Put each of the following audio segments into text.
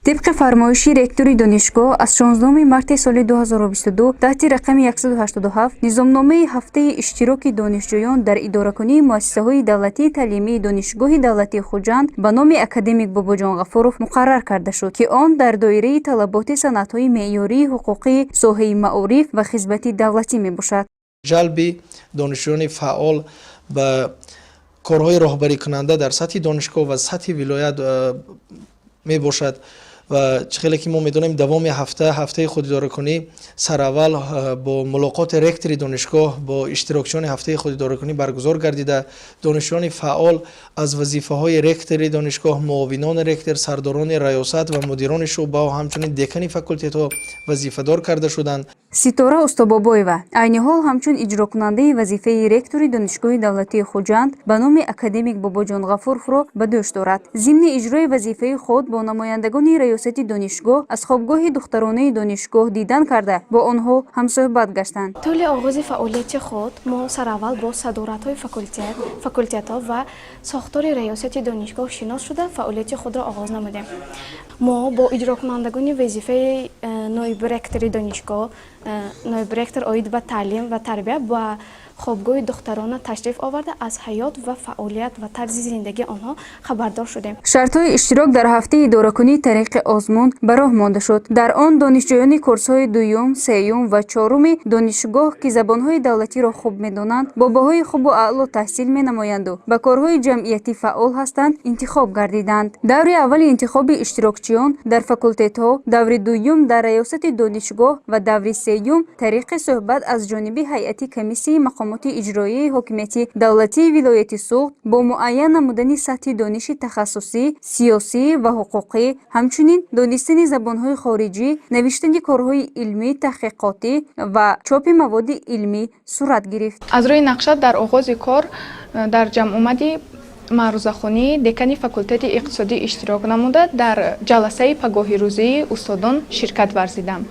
Тибқи фармоиши ректори донишгоҳ аз 16 марти соли 2022 таҳти рақами 187 низомномаи ҳафтаи иштироки донишҷӯён дар идоракунии муассисаҳои давлатии таълимии Донишгоҳи давлатии Хуҷанд ба номи академик Бобоҷон Ғафуров муқаррар карда шуд, ки он дар доираи талаботи санадҳои меъёрии ҳуқуқии соҳаи маориф ва хизмати давлатӣ мебошад. Ҷалби донишҷӯёни фаъол ба корҳои роҳбарикунанда дар сатҳи донишгоҳ ва сатҳи вилоят мебошад. Ва чӣ хеле ки мо медонем, давоми ҳафта, ҳафтаи худидоракунӣ, сараввал бо мулоқоти ректори донишгоҳ бо иштирокчиёни ҳафтаи худидоракунӣ баргузор гардида, донишҷӯёни фаъол аз вазифаҳои ректори донишгоҳ, муовинони ректор, сардорони раёсат ва мудирони шӯъбаҳо, ҳамчунин декани факултетҳо вазифадор карда шуданд. Ситора Устобобоева айни ҳол ҳамчун иҷрокунандаи вазифаи ректори Донишгоҳи давлатии Хуҷанд ба номи академик Бобоҷон Ғафуровро ба дӯш дорад. Зимни иҷрои вазифаи худ бо намояндагони раёсати донишгоҳ аз хобгоҳи духтаронаи донишгоҳ дидан карда, бо онҳо ҳамсӯҳбат гаштанд. Тӯли оғози фаъолияти худ мо сараввал бо садоратҳои факултетҳо ва сохтори раёсати донишгоҳ шинос шуда, фаъолияти худро оғоз намудем. Мо бо иҷрокунандагони вазифаи ноиби ректори донишгоҳ, ноиби ректор оид ба таълим ва тарбия ба хобгоҳи духтарона ташриф оварда, аз ҳаёт ва фаъолият ва тарзи зиндагии онҳо хабардор шудем. Шартҳои иштирок дар ҳафтаи идоракунӣ тариқи озмун ба роҳ монда шуд. Дар он донишҷӯёни курсҳои дуюм, сеюм ва чоруми донишгоҳ, ки забонҳои давлатиро хуб медонанд, бо баҳои хубу аъло таҳсил менамоянду ба корҳои ҷамъиятӣ фаъол ҳастанд, интихоб гардиданд. Даври аввали интихоби иштирокчиён дар факултетҳо, даври дуюм дар раёсати донишгоҳ ва даври сеюм тариқи суҳбат аз ҷониби ҳайати комиссияи мақомоти иҷроияи ҳокимияти давлатии вилояти Суғд бо муайян намудани сатҳи дониши тахассусӣ, сиёсӣ ва ҳуқуқӣ, ҳамчунин донистани забонҳои хориҷӣ, навиштани корҳои илмӣ таҳқиқотӣ ва чопи маводи илмӣ сурат гирифт. Аз рӯи нақша, дар оғози кор дар ҷамъомади маърузахонии декани факултети иқтисодӣ иштирок намуда, дар ҷаласаи пагоҳирӯзии устодон ширкат варзидам.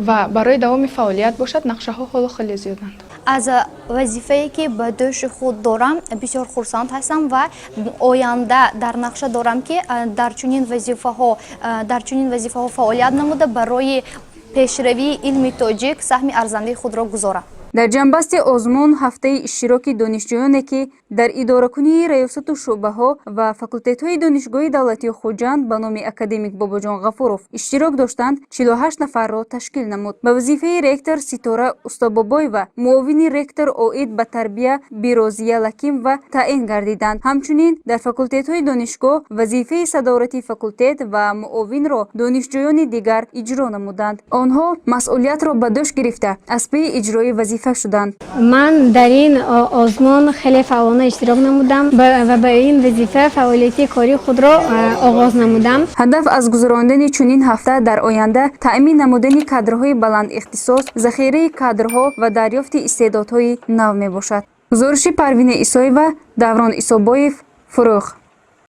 Ва барои давоми фаъолият бошад, нақшаҳо ҳоло хеле зиёданд. Аз вазифае, ки ба дӯши худ дорам, бисёр хурсанд ҳастам ва оянда дар нақша дорам, ки дар чунин вазифаҳо фаъолият намуда, барои пешравии илми тоҷик саҳми арзандаи худро гузорам. Дар ҷамъбасти озмун ҳафтаи иштироки донишҷӯёне, ки дар идоракунии раёсату шӯъбаҳо ва факултетҳои Донишгоҳи давлатии Хуҷанд ба номи академик Бобоҷон Ғафуров иштирок доштанд, 48 нафарро ташкил намуд. Ба вазифаи ректор Ситора Устобобоева, муовини ректор оид ба тарбия Бирозия Лакимова таъин гардиданд. Ҳамчунин дар факултетҳои донишгоҳ вазифаи садорати факултет ва муовинро донишҷӯёни дигар иҷро намуданд. Онҳо масъулиятро ба дӯш гирифта, аз паи иҷрои вазифа шуданд. Ман дар ин озмун хеле фаъолона иштирок намудам ва ба ин вазифа фаъолияти кории худро оғоз намудам. Ҳадаф аз гузарондани чунин ҳафта дар оянда таъмин намудани кадрҳои баландихтисос, захираи кадрҳо ва дарёфти истеъдодҳои нав мебошад. Гузориши Парвина Исоева, Даврон Исобоев, Фурӯғ.